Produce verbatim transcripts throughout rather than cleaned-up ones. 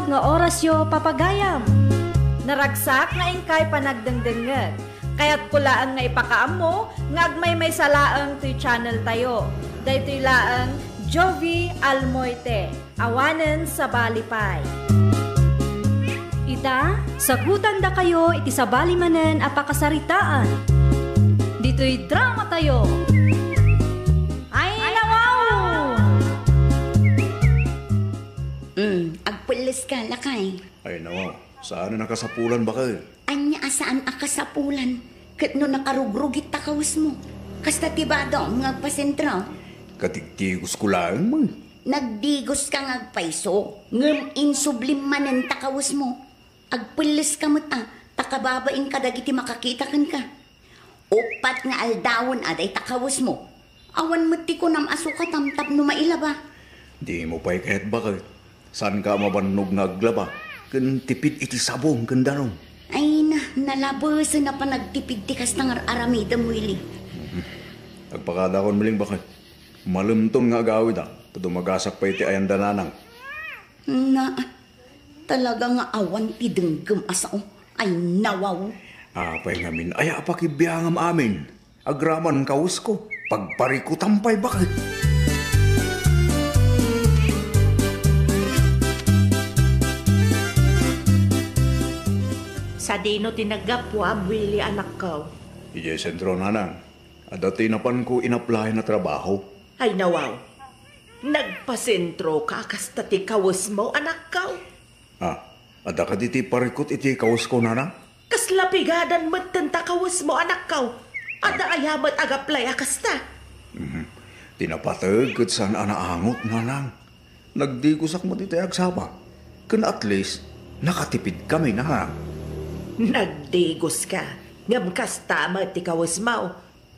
nga orasyo, papagayam. Naragsak nga inkay panagdengdengngeg. Kayatko laeng nga ipakaammo nga agmaymaysa laeng toy channel tayo. Daytoy laeng Jovi Almoite, awanen sabali pay. Ita, sagutandakayo iti sabali manen a pakasaritaan. Ditoy drama tayo. Ay, nawaw! Mm, agpelles ka, lakay. Ay, nawaw. Saan a nakasapulan, baket? Ania a saan a kasapulan? Ket no nakarugrugit ta kawesmo, kasta ti badom nga agpasentro. Katigtigosko laeng man. Nagdigos ka nga agpayso, ngem insublim manen ta kawesmo. Agpelles ka met a, ta kababain kadagiti makakita kenka. Uppat nga aldawen a dayta kawesmo. Awan met ti kunam a sukatam tapno mailaba. Dimo pay kayat, baket. Saanka a mabannog nga aglaba ken tipid iti sabon ken danum. Ay na, nalabesen a panagtipid ti kasta nga ar-aramidem, Willy. Mhm. Agpakadakon, Miling, baket. Malemton nga agawida, ta dumagasak pay ti ayan da nanang. Na, talaga nga awan ti denggem a sao. Ay, nawaw. Apay ngamin, aya a pakibiangam amin? Agraman kawesko, pagparikutam pay, baket. Sadino ti naggapuam, Willy, anakko? Idiay sentro, nanang. Adda ti napanko inaplayan a trabaho. Ay, nawaw. Nagpasentroka a kasta ti kawesmo, anakko? Ah, adda kadi ti parikut iti kawesko, nanang? Kasla pigadan metten ta kawesmo, anakko. Adda aya met agaplay a kasta? Mhm. Ti napateg ket saan a naangot, nanang. Nagdigosak met iti agsapa. Ken at least, nakatipidkami, nanang. Nagdigoska, ngem kasta met ti kawesmo.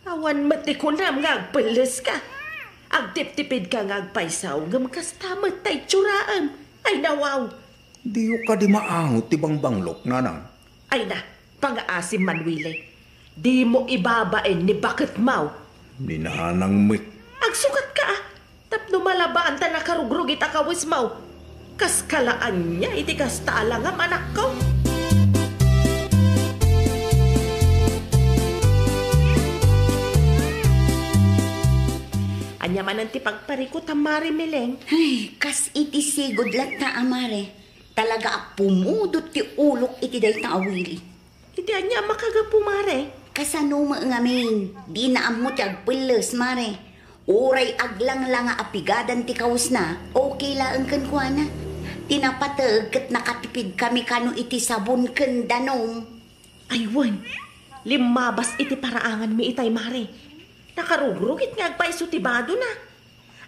Awan met ti kunam nga agpelleska. Agtiptipidka nga agpayso, ngem kasta met ta itsuram. Ay, nawaw! Diyo kadi maangot ti bangbanglok, nanang? Ay na, pangaasim man, Willy. Dimo ibabain ni baketmo. Ni nanang met. Agsukatka, a. Tapno malabaan ta nakarugrugit a kawesmo. Kaska la ania iti kasta a langam, anakko? Ania manen ti pagparikutam, Mare Miling? Ay, kas iti sigud latta a, Mare. Talaga a pumudot ti ulok iti dayta a Willy. Iti ania a makagapu, Mare? Kasano met ngamin? Dina ammo ti agpelles, Mare. Uray aglangla nga apigadan ti kawesna, okay laeng kenkuana. Ti napateg ket nakatipidkami kano iti sabon ken danum. Ay wen, limmabas iti paraanganmi itay, Mare. Nakarugrugit nga agpayso ti badona.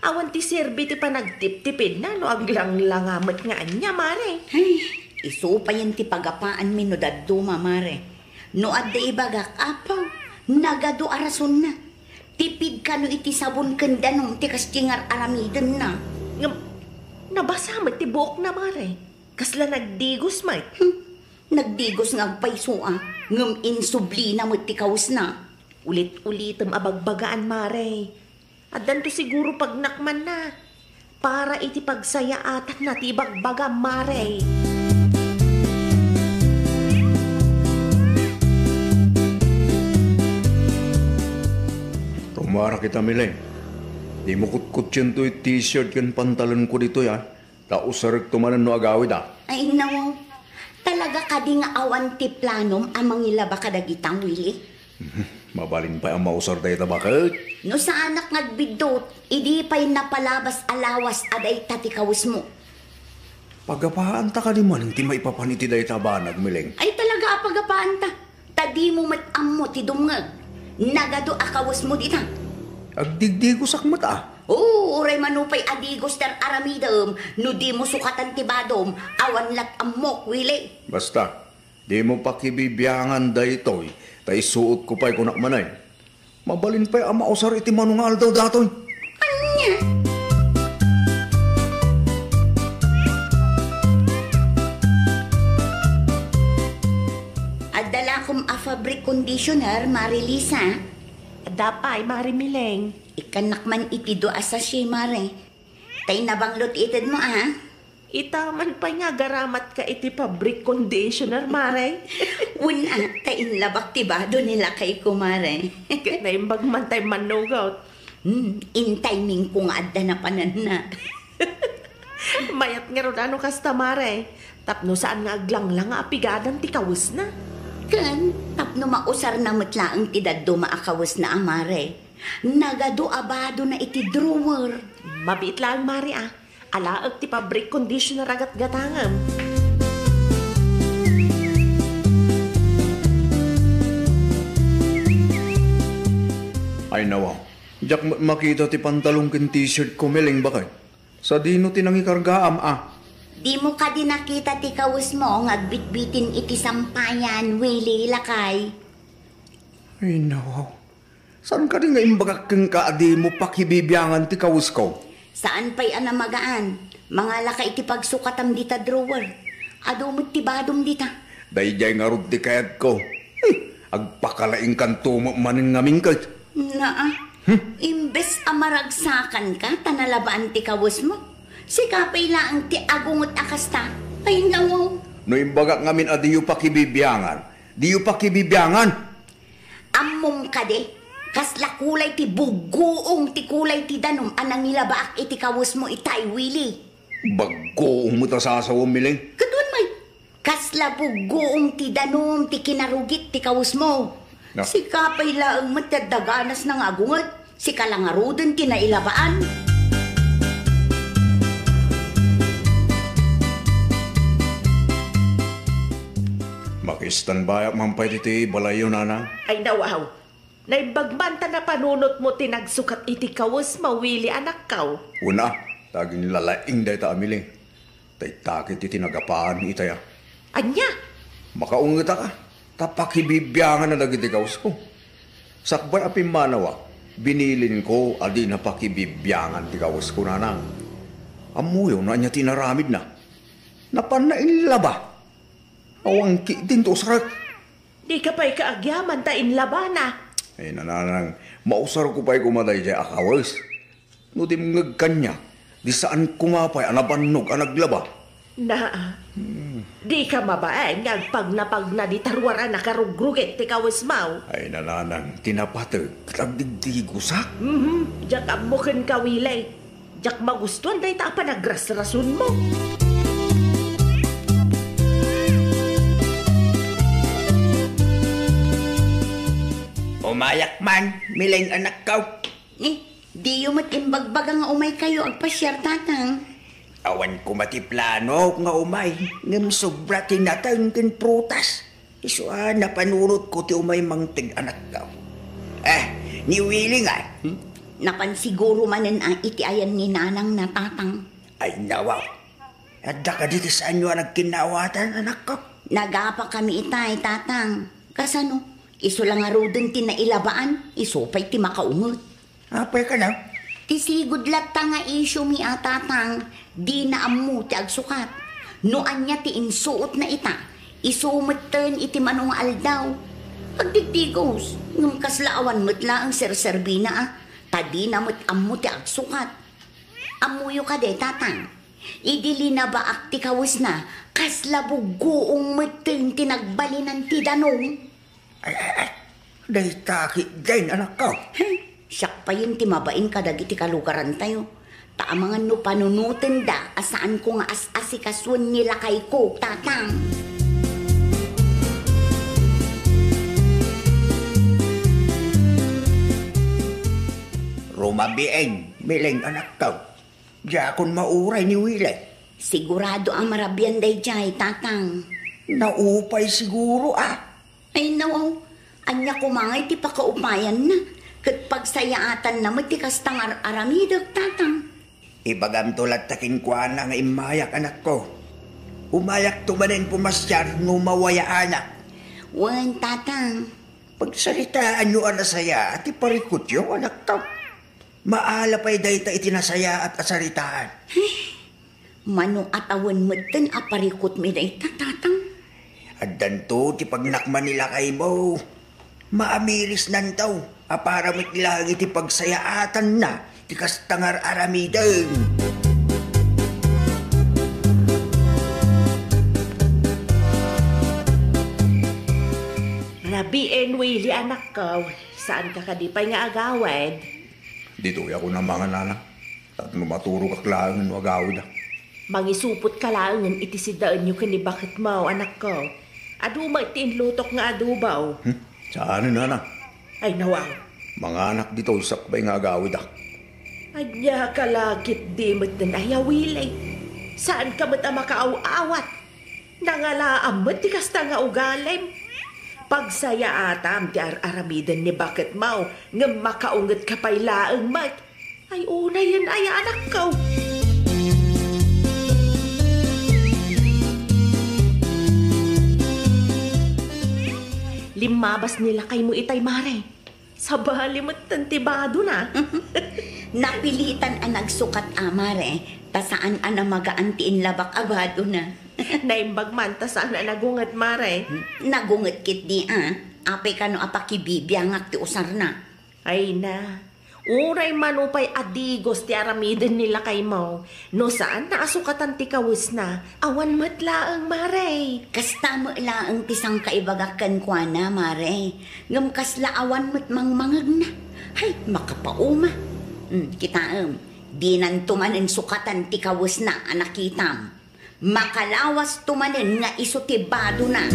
Awan ti serbi ti panagtiptipidna no aglanglanga met nga ania, Mare. Ay, isu payen ti pagapaanmi no dadduma, Mare. No adda ibagak, apaw, nagadu a rasonna. Tipid kano iti sabon ken danum ti kasdi nga ar-aramidenna. Ngem, nabasa met ti buokna, Mare. Kasla nagdigos met. Hmm, nagdigos nga agpayso a, ngem insublina met ti kawesna. Ulit-ulitem a bagbagaan, Mare. Addanto siguro pagnakmanna para iti pagsayaatanna ti ibagbagam, Mare. Rumarak ita, Miling. Dimo kutkutien toy t-shirt ken pantalonko ditoy, a. Ta usarekto manen no agawid, a. Ay, nawaw. Talaga kadi nga awan ti planom a mangilaba kadagita, Willy? Mabalin pay a mausar dayta, baket. No saanak nga agbiddut, idi pay napalabas a lawas a dayta ti kawesmo. Pagapaanta kadi manen ti maipapan iti dayta a banag, Miling? Ay, talaga a pagapaanta. Ta dimo met ammo ti dumngeg. Nagadu a kawesmo dita. Agdigdigosak met, a. Oo, uray mano pay a digos ti ar-aramidem, no dimo sukatan ti badom, awan lat ammok, Willy. Basta, dimo pakibibiangan daytoy, ta isuotko pay, kunak manen. Mabalin pay a mausar iti mano nga aldaw datoy. Ania? Adda lakom a fabric conditioner, Mare Lisa. Adda pay, Mare Miling. Ikkannak man iti dua a sachet, Mare. Tay nabanglot itedmo, a. Ita man pay nga agaramatka iti fabric conditioner, Mare. Wen, ta inlabak ti bado ni lakayko, Mare. Ket naimbag man tay mannugot. Hmm, in timing ko nga adda napananna. Mayat ngarud a no kasta, Mare. Tapno saan nga aglanglang nga apigadan ti kawesna. Ken, tapno mausarna met laeng ti dadduma a kawesna a, Mare. Nagadu a badona iti drawer. Mabiit laeng, Mare, a. Alaek ti fabric conditioner a gatgatangem. Ay, nawa. Diak met makita ti pantalon ken t-shirt ko, Miling, baket. Sadino ti nangikargaam, a? Dimo kadi nakita ti kawesmo nga agbitbitin iti sampayan, Willie, lakay? Ay, nawa. Saan kadi nga imbagak kenka a dimo pakibibiangan ti kawesko? Saan pay a namagaan. Mangalaka iti pagsukatam dita drawer. Adu met ti badom dita. Daydiay ngarud ti kayatko. Hmm, agpakalaingkanto met manen ngamin ket. Naa, hmm? Imbes a maragsakanka ta nalabaan ti kawesmo, sika pay laeng ti agunget a kasta. Ay, nawaw. No imbagak ngamin a diyo pakibibiangan, diyo pakibibiangan. Ammom kadi, kasla kulay ti buggoong ti kulay ti danum a nangilabaak iti kawesmo itay, Willie. Baggoong met a sasawem, Miling. Ket wen, may, kasla buggoong ti danum ti kinarugit ti kawesmo. Na. Sika pay laeng met ti adda ganasna nga agunget. Sika la ngaruden ti nailabaan. Makistanbayak man pay ditoy balayyo, nanang. Ay, nawaw. Naimbag man ta napanunotmo ti nagsukat iti kawesmo, Willie, anakko. Una, ta aginlalaing dayta a Miling. Tay takit iti nagapaanmi itay a. Ania? Makaungetaka, ta pakibibiangan a dagiti kawsko. Sakbay a pimmanawa, binilinko a dina pakibibiangan ti kawsko, nanang. Ammoyo no ania ti inaramidna. Napanna inlaba. Awan ketdin ti usarek. Dika pay kaagyaman ta inlabana. Ay, nanang, mausarko pay koma daydiay a kawes. No dimngeg kaniak, di saan koma pay a nabannog a naglaba. Naa. Hmm. Dika mabain nga agpagnapagna dita ruar a nakarugrugit ti kawesmo. Ay, nanang, ti napateg, ket agdigdigosak. Mhm. Diak ammo kenka, Willie. Diak magustuan dayta a panagrasrasonmo. Umayak man, Miling, anakko. Eh, diyo met imbagbaga nga umaykayo agpasiar, tatang? Awan koma ti plano nga umay, ngem sobra ti nateng ken prutas. Isu a napanunotko ti umay mangted, anakko. Eh, ni Willie nga? Hmm? Napan siguro manen a iti ayan ni nanangna, tatang. Ay, nawaw. Adda kadi ti saanyo a nagkinnaawatan, anakko? Nagapakami itay, tatang. Kasano? Isu la ngaruden ti nailabaan, isu pay ti makaunget. Apay kano? Ti sigud latta nga isyu mi a, tatang, dina ammo ti agsukat. No ania ti insuotna ita, isu metten iti mano nga aldaw. Agdigdigos, ngem kasla awan met laeng serserbina a, ta dina met ammo ti agsukat. Ammoyo kadi, tatang, idi linabaak ti kawesna, kasla buggoong metten ti nagbalinan ti danum. Ay, ay, ay. Dayta ketdin, anakko. Siak payen ti mabain kadagiti kalugarantayo. Ta amangan no panunotenda a saanko nga as-asikasuen ni lakayko, tatang. Rumabiin, Miling, anakko. Diakon mauray ni Willie. Sigurado a marabian daydiay, tatang. Naupay siguro, a. Ay, nawaw. Ania koma ngay ti pakaupayanna? Ket pagsayaatanna met ti kasta nga ar-aramidek, tatang. Ibagamto latta kenkuana nga immayak, anakko. Umayakto manen pumasiar no mawayaanak. Wen, tatang. Pagsaritaanyo a nasayaat ti parikutyo, anakko. Maala pay dayta iti nasayaat a saritaan. Mano a tawen metten a parikutmi dayta, tatang? Addanto ti pagnakman ni lakaymo. Maamirisnanto a para met laeng iti pagsayaatanna ti kasta nga ar-aramiden. P N Willie, anakko, saanka kadi pay nga agawid? Ditoy ako namangan, nana. Tapno maturogak laengen no agawidak. Mangisupotka laengen iti siddaenyo ken ni baketmo, anakko. Adu met ti inlutok nga adobo. Hmm? Saanen, nana? Ay, nawaw. Manganak ditoy sakbay nga agawidak. Ania ka la ketdi metten, aya, Willie? Saanka met a makaaw-awat? Nangalaam met ti kasta nga ugalim. Pagsayaatam ti ar-aramiden ni baketmo, ngem makaungetka pay laeng met. Ay, unayen aya, anakko. Limmabas ni lakaymo itay, mare. Sabali metten ti badona. Napilitan a nagsukat a, mare, ta saan a namagaan ti inlabak a badona. Naimbag man ta saan a nagunget, mare. Nagunget ketdi a. Apay kano a pakibibiangak ti usarna? Ay na, uray mano pay a digos ti aramiden ni lakaymo, no saanna a sukatan ti kawesna, awan met laeng, mare. Kasta met laeng ti sangkaibagak kenkuana, mare. Ngem kasla awan met mangmangegna. Hay, makapauma. Hmm, kitaem, dinanto manen sukatan ti kawesna a nakitam. Makalawasto manen nga isu ti badona.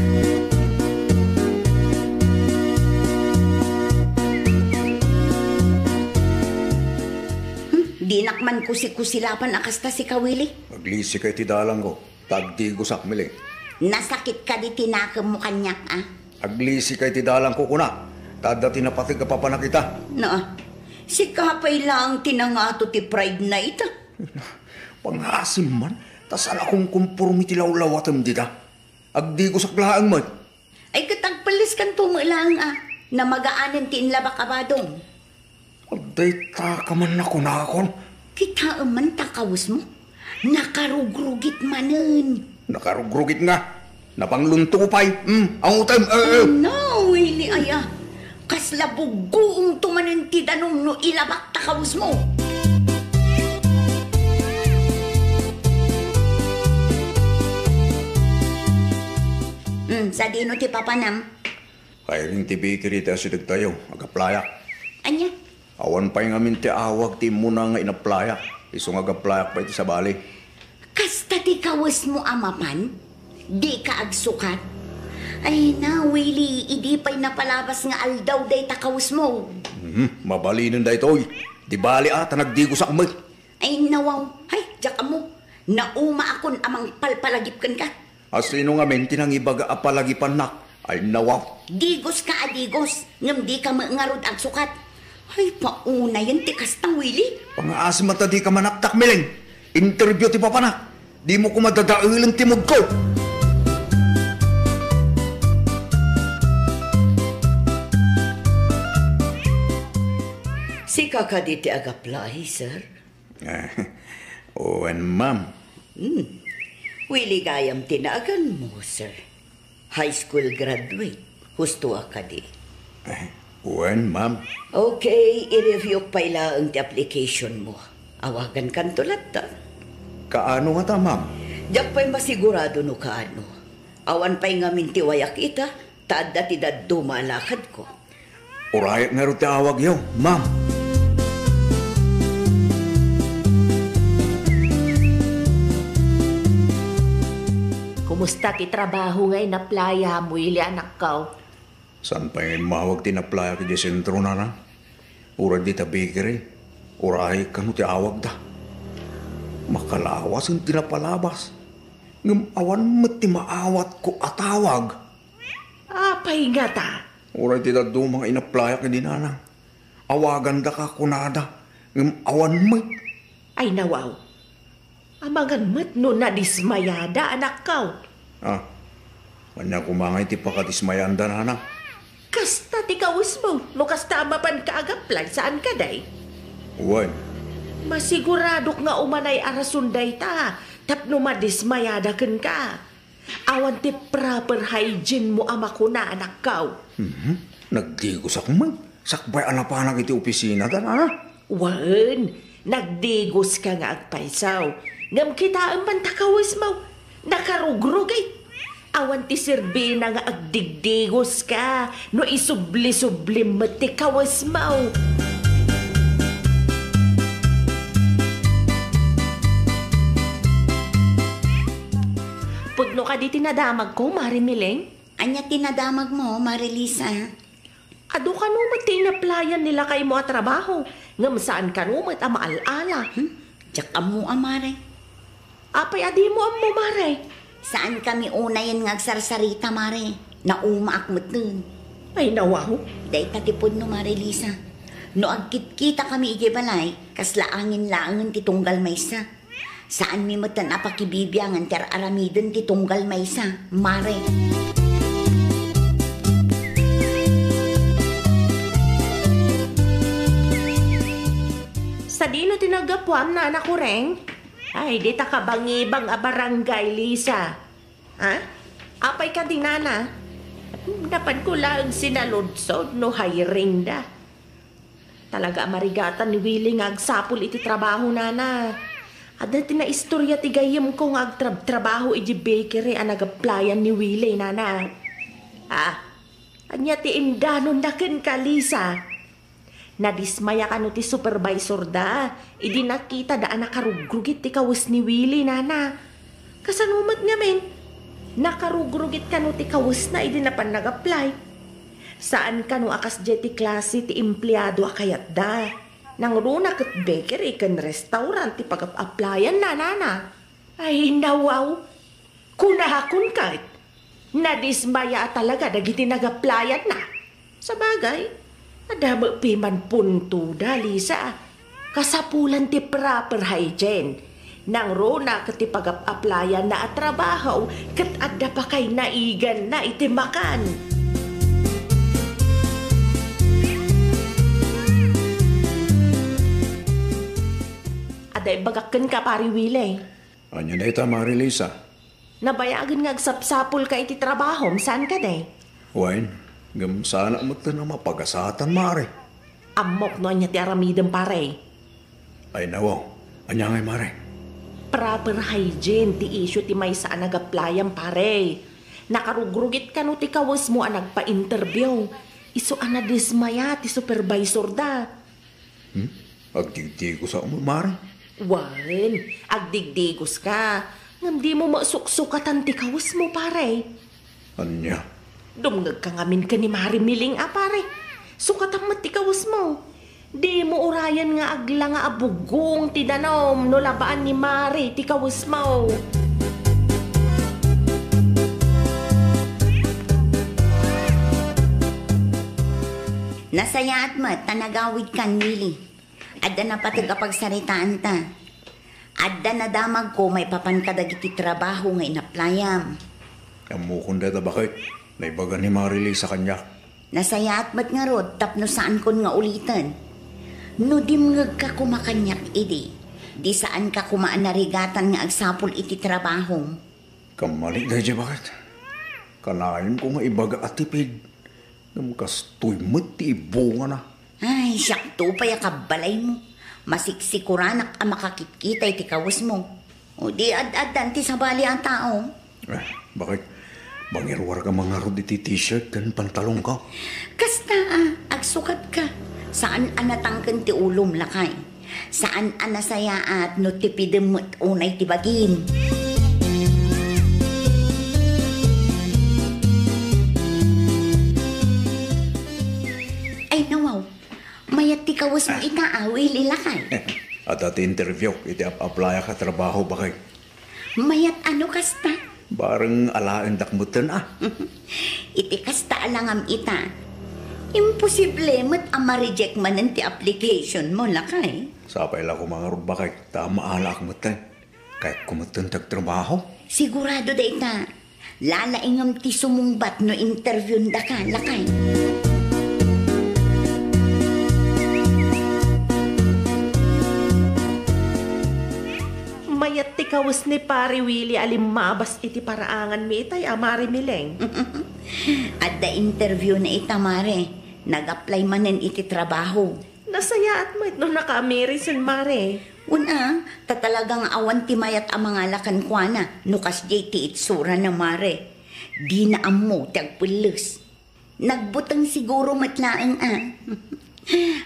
Hmm, dinak man kusikusilapan a kasta, sika, Willie. Aglisika iti dalangko, ta agdigosak, Miling. Nasakit kadi ti nakemmo kaniak, a? Aglisika iti dalangko, kuna, ta adda ti napateg a papanak ita. No, sika pay laeng ti nangato ti pride na ita. Pangaasim man, ta saan a kumkumporme ti lawlawatem dita. Agdigosak laeng met. Ay, ket agpelliskanto met laeng a namagaanen ti inlabak a badom. Dayta ka man nakunakon. Kitaem man ta kawesmo. Nakarugrugit manen. Nakarugrugit nga. Napanglunto pay. Hmm, angutem, eh, eh. Oh, no, Willie, aya. Kasla buggoongto manen ti danum no ilabak ta kawesmo. Hmm, sadino ti papanam? Kairing ti bakery ti asidegtayo, agaplayak. Ania? Awan pay ngamin ti awag ti immuna nga inaplayak, isu nga agaplayak pay ti sabali. Kasta ti kawesmo a mapan? Dika agsukat? Ay na, Willie, idi pay napalabas nga aldaw dayta kawesmo. Mhm, mabalinen daytoy. Di bali a, ta nagdigosak met. Ay, nawaw. Hay, diak ammo. Naumaakon a mangpalpalagip kenka. A sino ngamin ti nangibaga a palagipannak? Ay, nawaw. Digoska a digos, ngem dika met ngarud agsukat. Ay, paunayen ti kasta, Willie. Pangaasim ta dika manaktak, Miling. Interview ti papanak. Dimo koma dadaelen ti moodko. Sika kadi ti agaplay, sir? Ah, wen, ma'am. Hmm. Willie gayam ti naganmo, sir. High school graduate. Husto a kadi? Eh, wen, ma'am. Okay, i-review pay laeng ti application mo. Awagankanto latta. Kaano ngata, ma'am? Diak pay masigurado no kaano. Awan pay ngamin ti wayak ita, ta adda ti dadduma a lakadko. Urayek ngarud ti awagyo, ma'am. Kumusta ti trabaho nga inaplayam, Willie, anakko? Saan pay nga immawag ti inaplayak idiay sentro, nana? Uray dita bakery, urayek kano ti awagda. Makalawasen ti napalabas. Ngem awan met ti maawatko a tawag. Apay ngata? Uray ti dadduma nga inaplayak idi, nana. Awagandaka, kunada, ngem awan met. Ay, nawaw. Amangan met no nadismayada, anakko. Ah, ania koma ngay ti pakadismayaanda, nana? Kasta ti kawesmo, no kasta a mapanka agaplay, saan kadi? Wen. Masiguradok nga umanay a rason dayta, tapno madismayada kenka. Awan ti proper hygiene mo a makuna, anakko. Mhm. Nagdigosak met. Sakbay a napanak iti opisina, ta, nana? Wen, nagdigoska nga agpayso. Ngem kitaem man ta kawesmo. Nakarugrugit. Awan ti serbina nga agdigdigoska no isubli-sublim met ti kawesmo. Pudno kadi ti nadamagko, Mare Miling? Ania ti nadamagmo, Mare Lisa? Adu kano met ti inaplayan ni lakaymo a trabaho, ngem saan kano met a maal-ala. Hmm? Diak ammo a, Mare. Apay a dimo ammo, Mare? Saan kami unayen nga agsarsarita, Mare. Naumaak metten. Ay, nawaw. Dayta ti pudno, Mare Lisa. No agkitkita kami idiay balay, kasla angin laengen ti tunggal maysa. Saanmi metten a pakibibiangan ti ar-aramiden ti tunggal maysa, Mare. Sadino ti naggapuam, Nana Kureng? Ay, dita kabangibang a barangay, Lisa. Ha? Apay kadi, Nana? Napanko laeng sinaludsod no hiring da. Talaga a marigatan ni Willie nga agsapul iti trabaho, Nana. Adda ti naistorya ti gayyemko nga agtrabtrabaho iti bakery a nagaplayan ni Willie, Nana. Ah, ania ti indanonna kenka, Lisa? Nadismaya kano ti supervisor da idi nakitada a nakarugrugit ti kawes ni Willie, Nana. Kasano met ngamin? Nakarugrugit kano ti kawesna idi napan nag-apply? Saan kano a kasdiay ti klase ti empleado a kayatda. Nangruna ket bakery ken restaurant ti pagap-applyan-na, Nana. Ay, nawaw. Kunakon ket, nadismaya a talaga dagiti nag-applyan-na. Sabagay, adda met piman puntoda, Lisa. Kasapulan ti proper hygiene. Nangruna ket ti pagap-applyan-na a trabaho ket adda pa kay naiganna iti makan. Adda ibagak kenka, Pare Willie. Ania dayta, Mare Lisa? Nabayagen nga agsapsapulka iti trabahom, saan kadi? Wen, ngem saanak metten a mapagasatan, Mare. Ammok no ania ti aramidem, Pare. Ay, nawaw. Ania ngay, Mare? Proper hygiene ti issue ti maysa a nag-applyan, Pare. Nakarugrugit kano ti kawesmo a nagpa-interview. Isu a nadismaya ti supervisor da. Hmm? Agdigdigos a, Mare? Wen, agdigdigoska. Ngem dimo met suksukatan ti kawesmo, Pare. Ania? Dumngegka ngamin ken ni Mare Miling a, Pare. Sukatan met ti kawesmo. Dimo urayen nga aglanga a bugong ti danum no labaan ni Mare ti kawesmo. Nasayaat met ta nagawidkan, Willie. Adda napateg a pagsaritaanta. Adda nadamagko maipapan kadagiti trabaho nga inaplayam. Ammokon dayta, baket. Naibaga ni Mare Lisa kaniak. Nasayaat met ngarud tapno saankon nga uliten. No dimngegka koma kaniak idi, di saanka koma a narigatan nga agsapul iti trabahom. Kammalik daydiay, baket. Kanayon ko nga ibaga a tipid. Ngem kastoy met ti ibungana. Ay, siakto pay a kabbalaymo. Masiksikoranak a makakitkita iti kawesmo. O di ad-addan ti sabali a tao. Eh, baket? Mangiruarka man ngarud iti t-shirt ken pantalonko. Kasta a, agsukatka. Saan a natangken ti ulom, lakay. Saan a nasayaat no tipidem met unay ti bagim. Ay, nawaw. Mayat ti kawesmo ita a, Willie, lakay. Adda ti interview iti ap-, applyak a trabaho, baket. Mayat a no kasta? Bareng alaendak metten a. Iti kasta a langam ita, imposible met a ma-reject manen ti application mo, lakay. Sapay la koma ngarud, baket, ta maalaak metten. Kayatko metten ti agtrabaho. Sigurado dayta. Lalaingem ti sumungbat no interviewendaka, lakay. Mayat ti kawes ni Pare Willie a limmabas iti paraanganmi itay a, Mare Mileng. Adda interview na ita, Mare. Nag-apply manen iti trabaho. Nasayaat met no nakaamiri sen, Mare. Wen a, ta talaga nga awan ti mayat a mangala kenkuana no kasdiay ti itsurana, Mare. Dina ammo ti agpelles. Nagbuteng siguro met laeng a.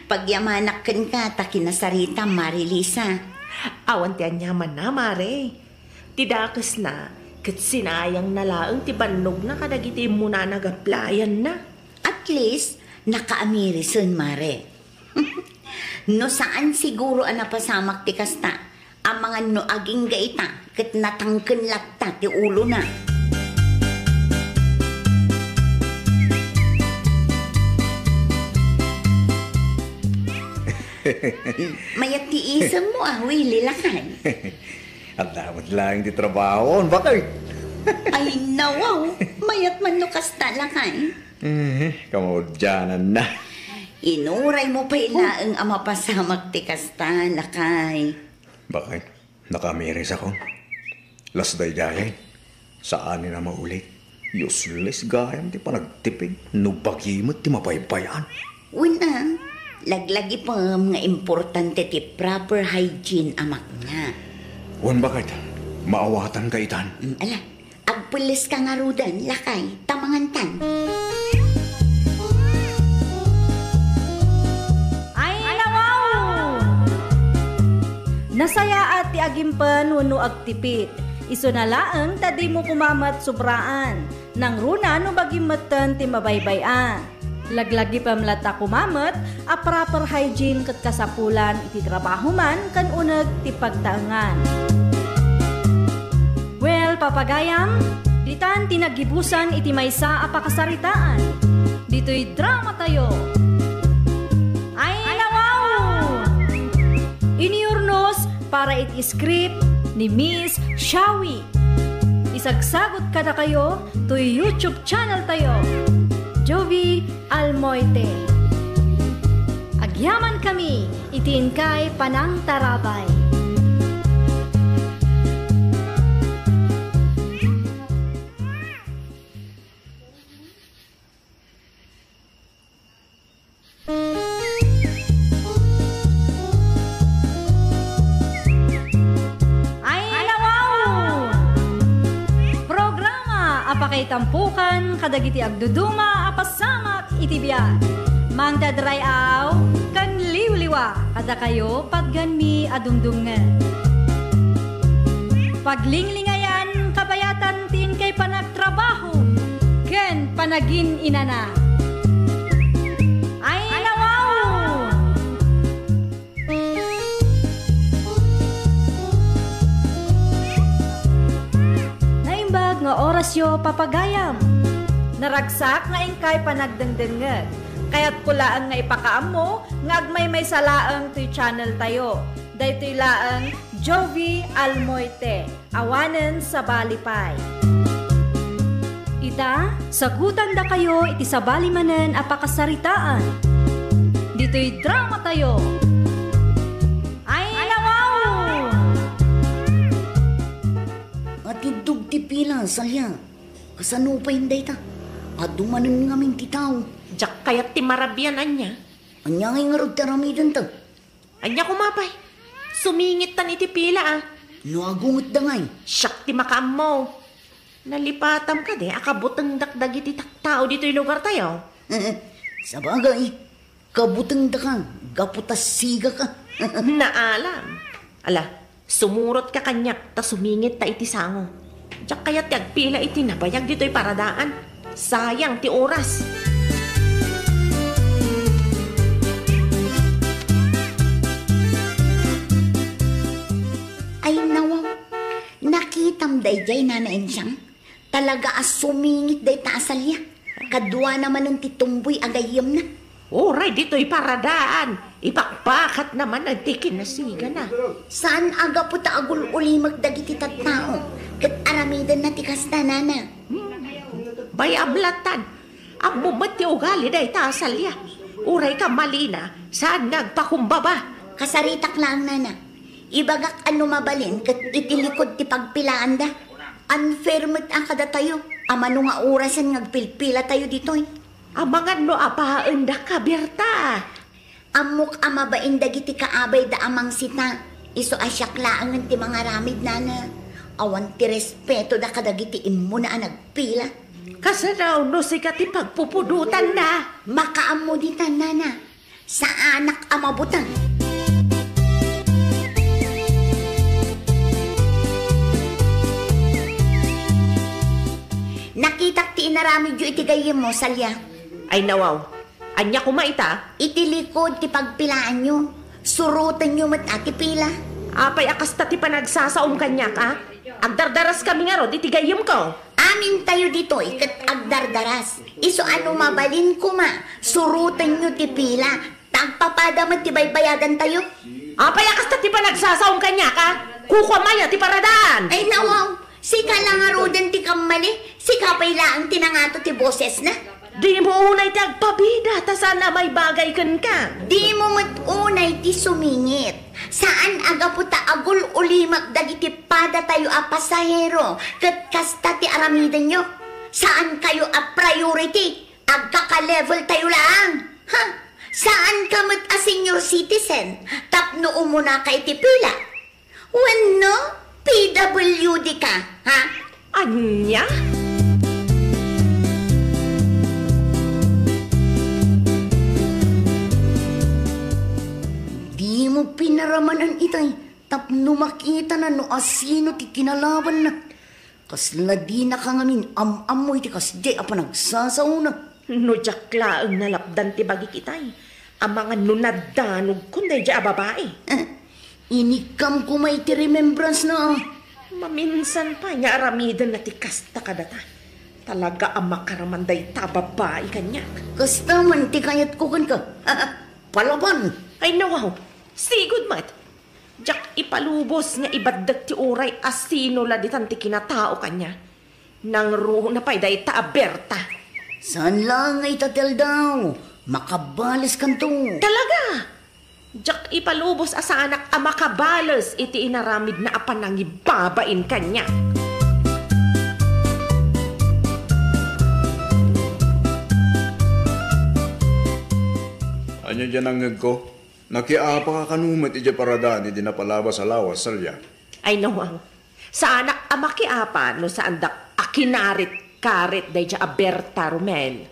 Pagyamanak kenka ta kinasaritam, Mare Lisa. Awan ti aniamanna, Mare. Ti dakesna, ket sinayangna laeng ti bannogna kadagiti immunana gaplayanna. At least, nakaamirisen, Mare. No saan siguro a napasamak ti kasta, amangan no agingga ita ket natangken latta ti ulona. Mayat ti isemmo a, Willie, lakay. Adda met laeng ti trabaho, bakit? Ay, nawaw. Mayat man no kasta, lakay. Eh, kamaudiananna. Inuraymo pay laeng a mapasamak ti kasta, lakay. Bakit? Nakamiris ako. Las daydayen. Saanen a maulit. Useless gayam ti panagtipid no bagi met ti mabaybay-an. Wen a, laglagipem nga importante ti proper hygiene a makna. Wen, bakit? Maawatanka itan. Mm, ala, agpelles ka ngaruden, lakay, ta mangantan. Ay, nawaw! Nasayaat ti agimpen wenno agtipid. Isuna laeng ta dimo koma met sobraan. Nangruna no bagim metten ti mabaybay-an. Laglagipem latta koma met a proper hygiene ket kasapulan iti trabaho man ken uneg ti pagtaengan. Well, papagayam, ditan ti naggibusan iti maysa a pakasaritaan. Ditoy dramatayo. Ay, nawaw! Iniurnos para iti script ni Miss Shawi. Isagsagot kadakayo toy YouTube channel tayo, Jovi Almoite. Agyaman kami iti inkay panangtarabay. Ay, nawaw! Programa a pakaitampukan kadagiti agduduma a pasamak iti biag. Mangted ray-aw ken liwliwa kadakayo patganmi a dumdumngeg. Paglinglingayan kabayatan ti inkay panagtrabaho ken panagin-inana. Ay, nawaw! Naimbag nga orasyo, papagayam. Naragsak nga inkay panagdengdengngeg. Kayatko laeng nga ipakaammo nga agmaymaysa laeng toy channel tayo. Daytoy laeng Jovi Almoite. Awanen sabali pay. Ita, sagutandakayo iti sabali manen a pakasaritaan. Ditoy dramatayo. Ay, nawaw! Atiddog ti pila, Salia. Kasano pay dayta? Adu manen ngamin ti tao. Diak kayat ti marabian, ania? Ania ngay ngarud ti aramidenta? Ania koma pay? Sumingittan iti pila, a. No agungetda ngay? Siak ti makaammo. Nalipatam kadi a kabutengdak dagiti tattao ditoy lugartayo? Sabagay, kabutengdaka gapu ta sigaka. Naalam. Ala, sumurotka kaniak ta sumingitta iti sango. Diak kayat ti agpila iti nabayag ditoy paradaan. Sayang ti oras. Ay, nawaw. Nakitam daydiay, Nana Ensyang? Talaga a sumingit dayta a Salia. Kaduana manen ti tumboy a gayyemna. Uray ditoy paradaan, ipakpakatna manen ti kinasigana. Saan a gapu ta agul-ulimek dagiti tattao ket aramidenna ti kasta, Nana? Hmm. Bay-am lattan, ammo met ti ugali dayta a Salia. Uray kamalina, saan nga agpakumbaba. Kasaritak laeng, Nana. Ibagak a no mabalin ket iti likud ti pagpilaanda. Unfair met a kadatayo a mano nga orasen nga agpilpilatayo ditoy. Amangan no apaendaka, Berta. Ammok a mabain dagiti kaabayda a mangsita, isu a siak laengen ti mangaramid, Nana. Awan ti respetoda kadagiti immuna a nagpila. Kasano no sika ti pagpupudotanna? Makaammo ditan, nana. Saanak a mabuteng. Nakitak ti inaramidyo iti gayyemmo, Salia. Ay, nawaw. Ania koma ita? Iti likod ti pagpilaanyo. Surotenyo met a ti pila. Apay a kasta ti panagsasaom kaniak, a? Agdardaraskami ngarud iti gayyemko. Amintayo ditoy ket agdardaras. Isu a no mabalin koma, surotenyo ti pila. Ta agpapada met ti baybayadantayo. Apay a kasta ti panagsasaom kaniak, a? Kukuam aya ti paradaan? Ay, nawaw. Sika la ngaruden ti kammali. Sika pay laeng ti nangato ti bosesna. Dimo unay ti agpabida ta saan a maibagay kenka. Dimo met unay ti sumingit. Saan a gapu ta agul-ulimek dagiti padatayo a pasahero ket kasta ti aramidenyo. Saankayo a priority. Agkaka-leveltayo laeng. Ha? Saanka met a senior citizen tapno umunaka iti pila? Wenno P W D ka, ha? Ania? Dimo pinaramanan itay tapno makitana no asino ti kinalabanna. Kasla dinaka ngamin am-ammo iti kasdiay a panagsasaona. No diak laeng nalapdan ti bagik itay, amangan no nadanogkon daydiay a babai. Eh, inikkam koma iti remembrance na. Maminsan pay nga aramidenna ti kasta kadata. Talaga a makaraman dayta a babai kaniak. Kasta man ti kayatko kenka. Palaban! Ay, nawaw. Sigud met. Diak ipalubos nga ibaddek ti uray a sino la ditan ti kinatao kaniak. Nangruna pay dayta a Berta. Saan laeng nga ita ti aldaw? Makabaleskanto. Talaga? Diak ipalubos a saanak a makabales iti inaramidna a panangibabain kaniak. Ania diay nangngegko? Nakiapaka kano met idiay paradaan idi napalabas a lawas, Salia? Ay, nawaw. Saanak a makiapa no saandak a kinarit-karit daydiay a Berta, Romel.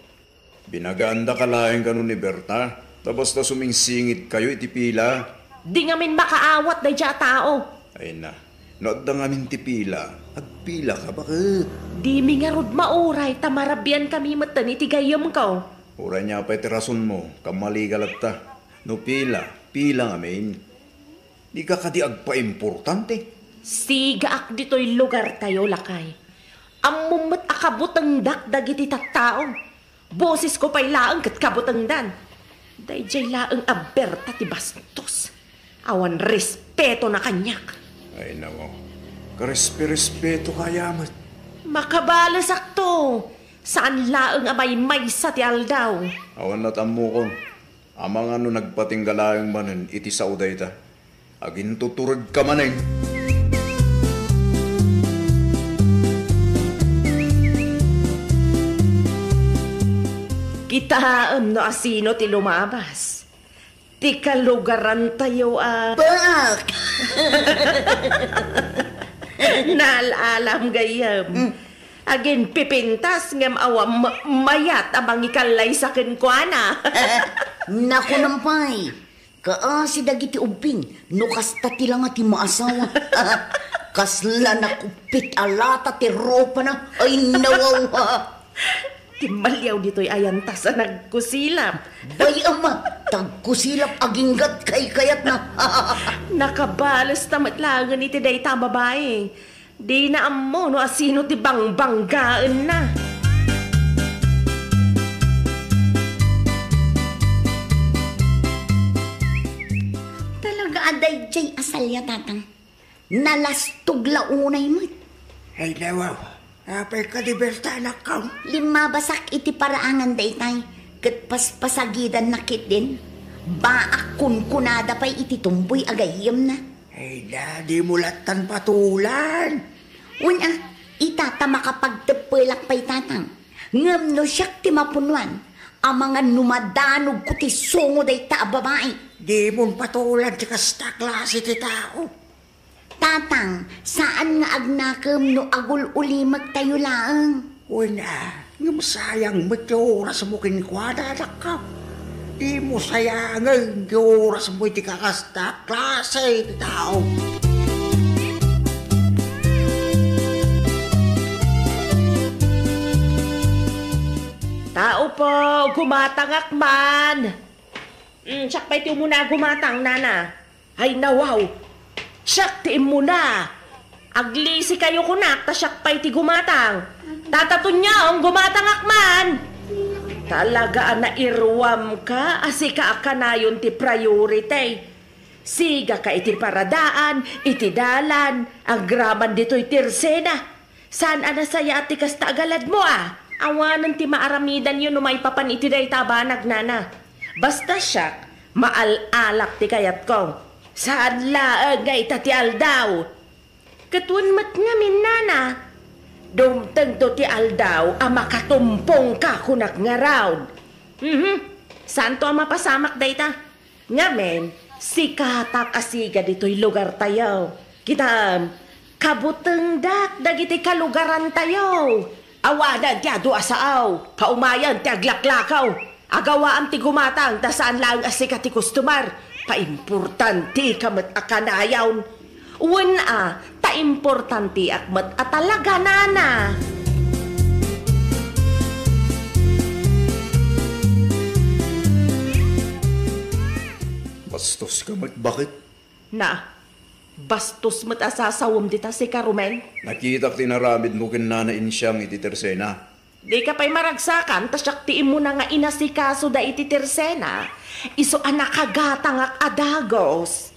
Binagaandaka laeng kano ni Berta, ta basta sumingsingitkayo iti pila. Di ngamin makaawat daydiay a tao. Ay na, no adda ngamin ti pila, agpilaka, baket. Dimi ngarud mauray ta marabiankami metten iti gayyemko. Uray ania pay ti rasonmo, kammalika latta. No pila, pila ngamin. Dika kadi agpaimportante? Sigaak ditoy lugartayo, lakay. Ammom met a kabutengdak dagiti tattao. Bosesko pay laeng ket kabutengdan. Daydiay laeng a Berta ti bastos. Awan respetona kaniak. Ay, nako. Karespe-respetoka aya met. Makabalesakto. Saan laeng a maymaysa ti aldaw. Awan lat' ammokon. Amangan no nagpatingga laeng manen iti sao dayta. Agintuturedka manen. Kitaem no asino ti lumabas. Ti kalugarantayo a Baak! Naal-alam gayyem. Mm. Aginpipintas ngem awan ma-, mayat a mangikallaysa kenkuana. Nakunam pay, kaasi dagiti ubbing, no kasta ti langa ti maasawa. Kasla nakuppit a lata ti rupana. Ay, nawaw. Timmaliaw ditoy ayantas a nagkusilap. Bay, ama, tagkusilap aginggat kaykayatna. Nakabalesta met laengen iti dayta a babai. Dina ammo no asino ti bangbanggaenna. Talaga a daydiay a Salia, tatang. Nalastog la unay met. Ay, nawaw. Apay kadi Berta, anakko? Limmabasak iti paraangan daytay, ket paspasagidanna ketdin. Baak kunkunada pay iti tumboy a gayyemna. Ay, da, dimo lattan patulan. Wen a, ita ta makapagteppelak pay, tatang. Ngem no siak ti mapunuan, amangan no madanogko ti sungo dayta a babai. Dimon patulan ti kasta a klase ti tao. Tatang, saan nga agnakem no agul-ulimektayo laeng. Wen, a, ngem sayang met ti orasmo kenkuana, anakko. Dimo sayangen ti orasmo iti kakasta a klase ti tao. Tao po, gumatangak man. Mm, siak pay ti umuna a gumatang, nana. Ay, nawaw. Siak ti immuna. Aglisikayo kunak, ta siak pay ti gumatang. Tata Tonyong, gumatangak man. Talaga a nairuamka a sika a kanayon ti priority. Sigaka iti paradaan, iti dalan, agraman ditoy Tirsena. Saan a nasayaat ti kasta a galadmo, a? Awanen ti maaramidanyo no maipapan iti dayta a banag, nana. Basta siak, maal-alak ti kayatko. Saan laeng nga ita ti aldaw. Ket wen met ngamin, nana. Dumtengto ti aldaw a makatumpongka kunak ngarud. Mhm. Saanto a mapasamak dayta. Ngamin, sikatak a siga ditoy lugartayo. Kitaem, kabutengdak dagiti kalugarantayo. Awanen ti adu a sao, kaumayen ti aglaklakaw. Agawaam ti gumatang ta saan laeng a sika ti customer. Paimportantika met a kanayon. Wen a, ta importantiak met a talaga, nana. Bastos ka met, bakit? Na, bastos met a sasawem dita sika, Romel. Nakitak ti inaramidmo ken Nana Insiang iti Tersena. Dika pay maragsakan, ta siak ti immuna nga inasikaso da iti Tersena. Isu a nakagatangak a dagus.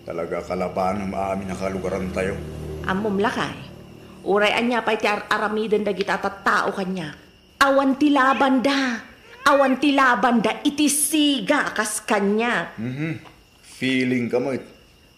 Talaga, kalabanem amin a kalugarantayo. Ammom, lakay, uray ania pay ti ar-aramiden dagita a tattao kaniak, awan ti labanda. Awan ti labanda iti siga a kas kaniak. Mhm. Feeling ka met.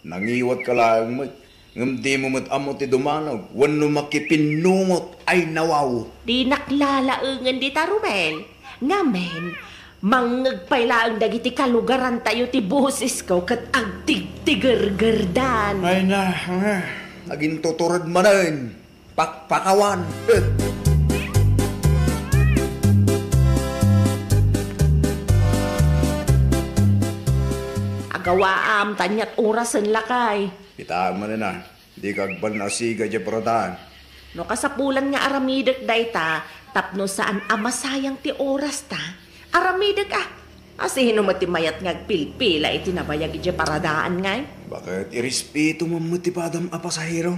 Nangiwat ka laeng met. Ngem dimo met ammo ti dumanaw wenno makipinnungot. Ay, nawaw. Dinak lalaengen dita, Romel. Ngamin, mangngeg pay laeng dagiti kalugarantayo ti bosesko ket agtigtigergerdan. Ay na, ah, agintutured manen. Pakpakawan. Agawaam, ta aniat orasen, lakay. Kitaem manen a, dika agbalin a siga idiay paradaan. No kasapulan nga aramidek dayta, tapno saan a masayang ti orasta, aramidek a. A, sino met ti mayat nga agpilpila iti nabayag idiay paradaan ngay? Baket irespetom met ti padam a pasahero.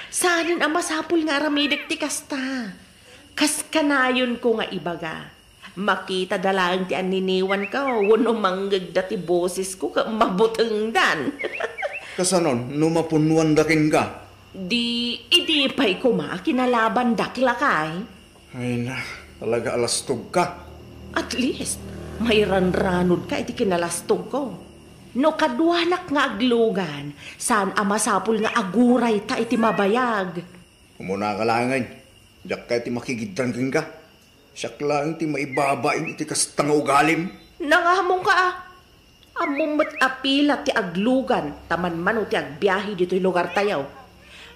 Saanen a masapul nga aramidek ti kasta. Kas kanayonko nga ibaga, makita da laeng ti anniniwanko wenno mangngegda ti bosesko ket mabutengdan. Kasanon no mapunnuanda kenka? Di, idi pay koma a kinalabandak, lakay. Ay na, talaga a lastogka. At least, mairanranodka iti kinalastogko. No kaduanak nga aglugan, saan a masapul nga agurayta iti mabayag. Umunaka laengen, diak kayat ti makigiddan kenka. Siak laeng ti maibabain iti kasta nga ugalim. Nangamongka a. Ammom met a pila ti aglugan ta manmano ti agbiahe ditoy lugartayo.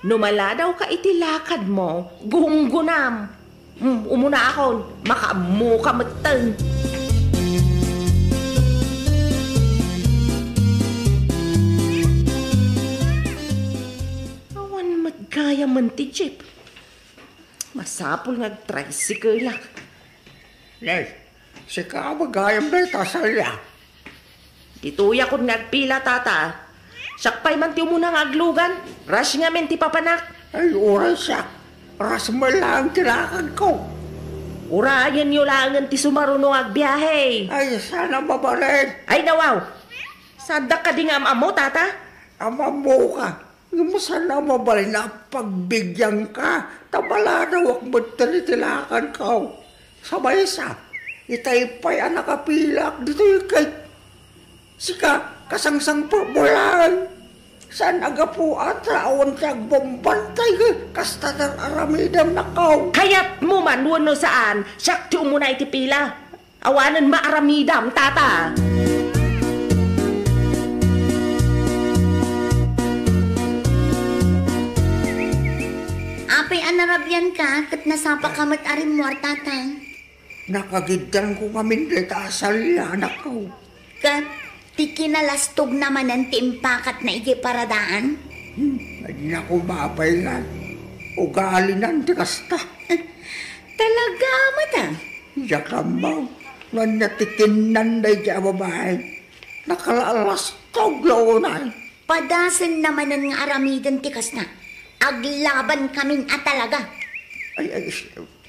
No maladawka iti lakadmo, gunggonam. Hmm, umunaakon, makaammoka metten. Awan met gayamen ti jeep. Masapul nga agtricycle-ak. Nay, sika a gayam dayta a salia. Ditoyakon nga agpila, tata. Siak pay man ti umuna nga aglugan. Rush ngamin ti papanak. Ay, uray siak. Rush met laeng ti lakadko. Urayenyo laengen ti sumaruno nga agbiahe. Ay, saan a mabalin. Ay, nawaw. Saandak kadi nga am-ammo, tata? Am-ammoka. Ngem saan a mabalin a pagbigianka, ta maladawak metten iti lakadko. Sa maysa, itay pay a nakapilaak ditoy ket sika, kasangsangpetmo laeng. Saan a gapu a ta awan ti agbambantay ket kasta ti ar-aramidem, nakaw. Kayatmo man wenno saan, siak ti umuna iti pila. Awanen maaramidam, tata. A Apay a narabianka ket nasapaka met a rimmuar, Tatang? Nakagiddanko ngamin dayta a salia, anakko. Ket ti kinalastogna manen ti impakatna idiay paradaan? Hmm, ay naku, mapay nga. Ugalinan ti kasta. Talaga met, a? Diak ammo no ania ti kinnan daydiay a babai. Nakalastog la unay. Padasenna manen nga aramiden ti kasta. Aglabankamin a talaga. Ay, ay,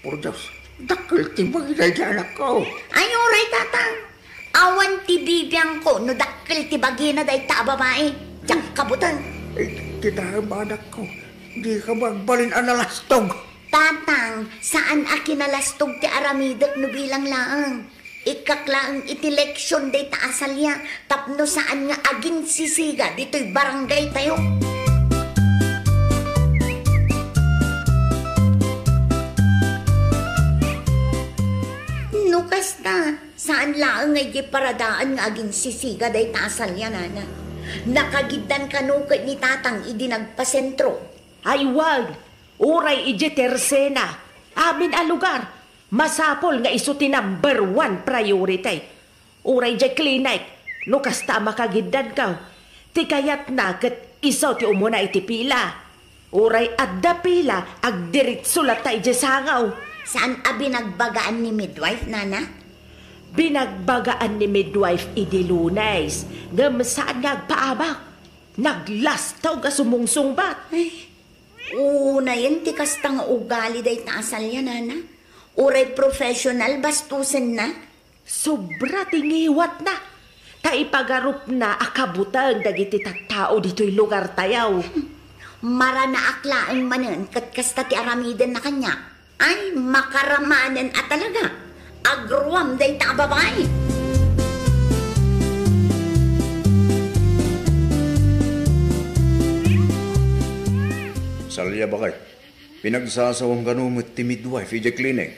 por Dios, dakkel ti bagina daydiay anakko. Ay, uray, Tatang. Awan ti bibiangko no dakkel ti bagina dayta a babai. Diak kabuteng. Ay, kitaem, anakko. Dika agbalin a nalastog. Tatang, saan a kinalastog ti aramidek no bilang laeng. Ikkak laeng iti leksion dayta a salia tapno saan nga aginsisiga ditoy barangaytayo. No kasta, saan laeng nga idiay paradaan nga aginsisiga dayta a salia, nana. Nakagiddan kano ket ni Tatang idi nagpasentro. Ay, wen, uray idiay tersena, amin a lugar, masapul nga isu ti number one priority. Uray idiay clinic, no kasta a makagiddanka, ti kayatna ket isu ti umuna iti pila. Uray adda pila, agdiritso latta idiay sangaw. Saan a binagbagaan ni midwife, nana? Binagbagaan ni midwife idi Lunes, ngem saan nga agpaabak. Naglastog a sumungsungbat. Ay, unayen ti kasta nga ugali dayta a salia, nana. Uray professional bastosenna. Sobra ti ngiwatna. Ta ipagarupna a kabuteng dagiti tattao ditoy lugartayo. Maranaak laeng manen ket kasta ti aramidenna kaniak. Ay, makaramanen a talaga. Agruam dayta a babai. Salia, baket. Pinagsasawam kano met ti midwife idiay clinic?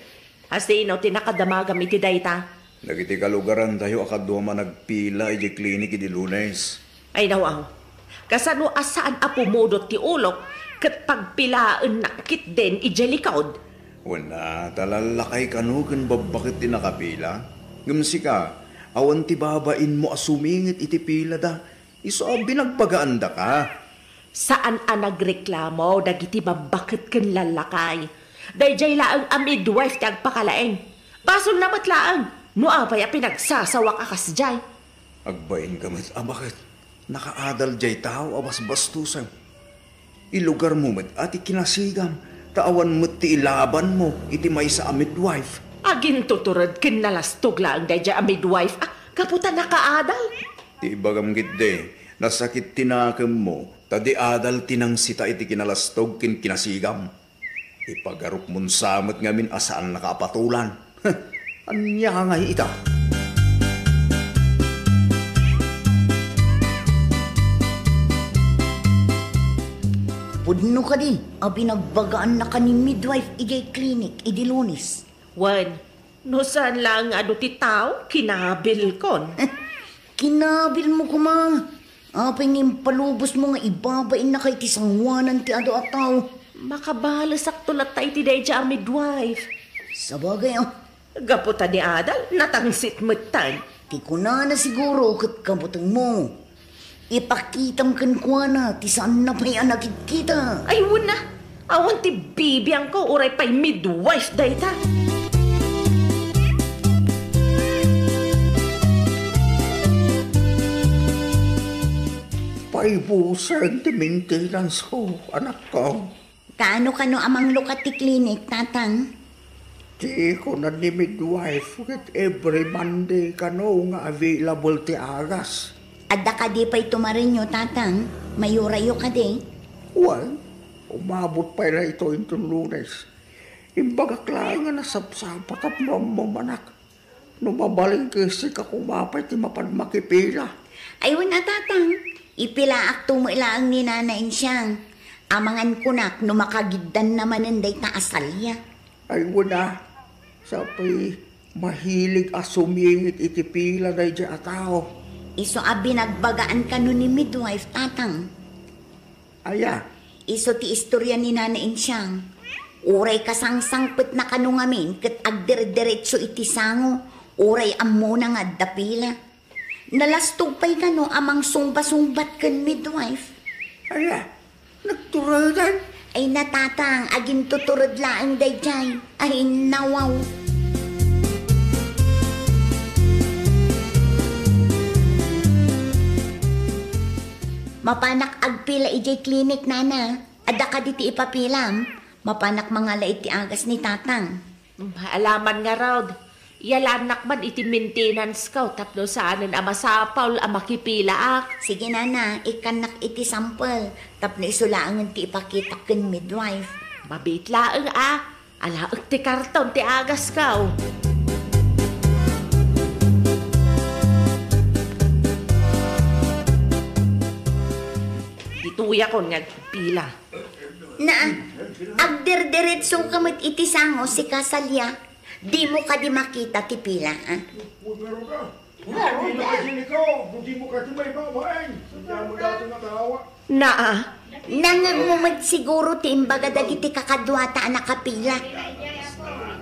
A sino ti nakadamagam iti dayta? Dagiti kalugarantayo a kaduam a nagpila idiay klinik idi Lunes. Ay, nawaw. Kasano a saan a pumudot ti ulok ket pagpilaennak ketdin idiay likod? Wen a, ta lallakay kano ken babbaket ti nakapila. Ngem sika, awan ti babainmo a sumingit iti pilada. Isu a binagbagaandaka. Saan a nagreklamo dagiti babbaket ken lallakay. Daydiay laeng a midwife ti agpakalaing. Basolna met laeng no apay a pinagsasawak a kasdiay. Agbainka met a baket nakaadal diay tao a basbastosem. Ilugarmo met a ti kinasigam, ta awan met ti ilabanmo iti maysa a midwife. Agintutured ken nalastog laeng daydiay a midwife a gapu ta nakaadal. Ti ibagam ketdi, nasakit ti nakemmo, ta di adal ti nangsita iti kinalastog ken kinasigam. Ipagarupmon sa met ngamin a saannaka a patolan. Ania ngay ita? Pudno kadi a binagbagaannaka ni midwife idiay klinik idi Lunes? Wen, no saan laeng nga adu ti tao, kinabilkon. Kinabilmo koma. Apay nga impalubosmo nga ibabainnaka iti sangoanan ti adu a tao? Makabalesakto latta iti daydiay a midwife. Sabagay, a. Gapu ta di adal, natangsit metten. Ti kunana siguro ket kabutengmo. Ipakitam kenkuana ti saanna pay a nakitkita. Ay, wen a, awan ti bibiangko, uray pay midwife dayta. Paibusen ti maintenance ko, anakko. Kaano kano a manglukat ti klinik, Tatang? Ti kuna ni midwife ket every Monday kano nga available ti agas. Adda kadi pay tumarenyo, Tatang? Mayurayo kadi? Wen, umabot pay daytoy inton Lunes. Imbagak laeng a nasapsapakam no ammom, anak. No mabalin ket sika koma pay ti mapan makipila. Ay, wen a, Tatang. Ipilaakto met laeng ni Nana Insiang. Amangan kunak no makagiddanna manen dayta a salia. Ay, wen a. Sapay mahilig a sumingit iti pila daydiay a tao. Isu a binagbagaan kano ni midwife, Tatang. Aya? Isu ti istoria ni Nana Insiang. Uray kasangsangpetna kano ngamin ket agderderetso iti sango, uray ammona nga adda pila. Nalastog pay kano a mangsungba-sungbat ken midwife. Ala, nagturedan? Ay, natatang, agintutured laeng daydiay. Ay, nawaw. Mapanak agpila idiay klinik, nana. Adda kadi ti ipapilam? Mapanak mangala iti agas ni tatang. Alaman ngarud, iyalannak man iti maintenance ko tapno saanen a masapul a makipilaak. Sige, nana, ikkannak iti sampel tapno isu laengen ti ipakitak ken midwife. Mabiit laeng a, alaek ti karton ti agas ko. Ditoyakon nga agpila. Naa, agderderetso ka met iti sango, sika Salia. Dimo kadi makita ti pila, a? Ngarud, a. Ngarud, a. Dimo kadi maibabain. Damo dati nga tawa. Naa. Nangngegmo met siguro ti imbaga dagiti kakaduata a nakapila.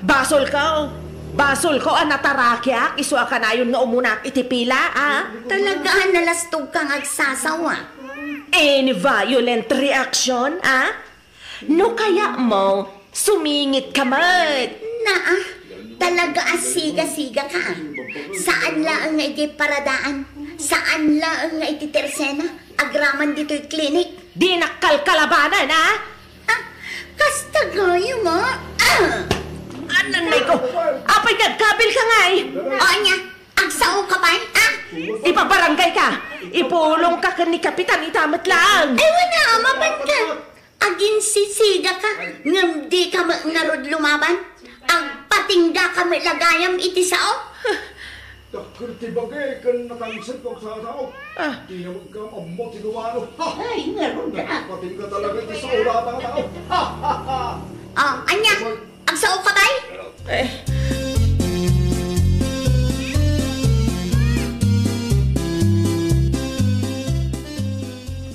Basolko. Basolko a natarakiak isu a kanayon nga umunak iti pila, a? Talaga a nalastogka nga agsasawa. Any violent reaction, a? No kayatmo, sumingitka met. Naa, talaga a siga-sigaka. Saan laeng nga idiay paradaan, saan laeng nga iti tersena, agraman ditoy klinik. Dinak kalkalabanan, a? A, kasta gayam, a? A! Ananay ko! Apay ka, agkabilka ngay? O, ania? Agsaoka pay, a? Ipabaranggayka! Ipulongka ken ni Kapitan ita met laeng! Ay, wen a, mapanka! Aginsisigaka, ngem dika met ngarud lumaban. Agpatinggaka met la gayam iti sao. Dakkel ti bagi ken natalsek ko sa tao. A. Dina met gayam ammo ti lumano. Ha! Ay, ngarud a. Agpatingga talaga iti sao dayta a tao. Ha, ha, ha. A, ania? Agsaoka pay? E.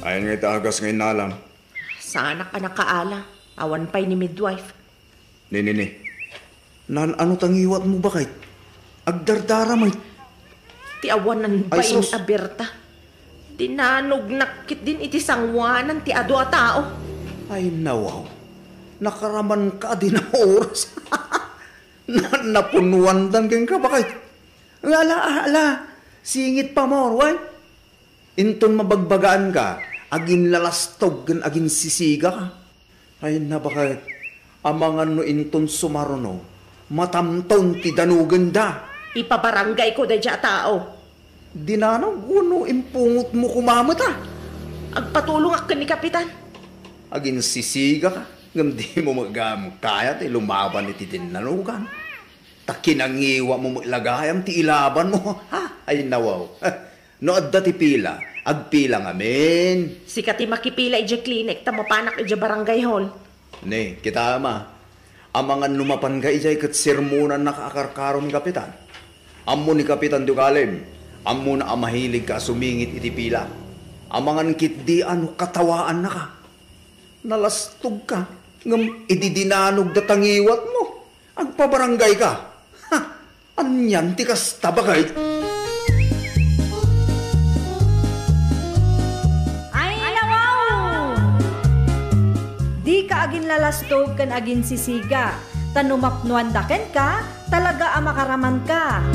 Ayan nga iti agas nga innalam. Saanak a nakaala, awan pay ni midwife. Ni, ni, ni. Naan-ano ta ngiwatmo, baket? Agdardara met. Ti awanan. Ay, bain sus. A Berta. Dinanognak ketdin iti sangoanan ti adu a tao. Ay, nawaw. Nakaramanka a di na oras. Na-, napunnuandan kenka, baket. Ala, ala. Singit pay, more, wen? Inton mabagbagaanka, aginlalastog ken aginsisigaka. Ay, nabaket, amangan no inton sumaruno, matamton ti danogenda. Ipabaranggayko daydiay a tao. Dinanog wenno impungotmo koma met a? Agpatulongak ken ni Kapitan. Aginsisigaka, ngem dimo met gayam kayat ti lumaban iti dinnanogan. Ta kinangiwatmo met la gayam ti ilabanmo. Ha? Ay, nawaw. No adda ti pila, agpila ngamin. Sika ti makipila idiay klinik ta mapanak idiay barangay hall. Ne, kitaem a. Amangan no mapanka idiay ket sermonannaka a karkaro ni Kapitan. Ammo ni Kapitan ti ugalim. Ammona a mahiligka a sumingit iti pila. Amangan ketdi a no katawaannaka. Nalastogka, ngem idi dinanogda ta ngiwatmo, agpabaranggayka. Ha! Anian ti kasta, baket? Ay, nawaw! Dika aginlalastog ken aginsisiga, ta no mapnuanda kenka, talaga a makaramanka.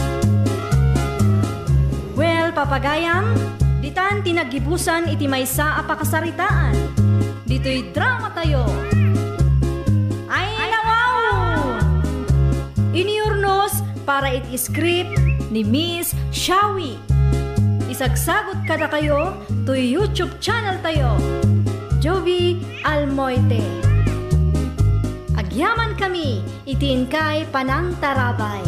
Well, papagayam, ditan ti naggibusan iti maysa a pakasaritaan. Ditoy drama tayo. Ay, nawaw! Inurnos para iti script ni Miss Shawi. Isagsagut kadakayo toy YouTube channel tayo, Jovi Almoite. Agyaman kami iti inkay panangtarabay.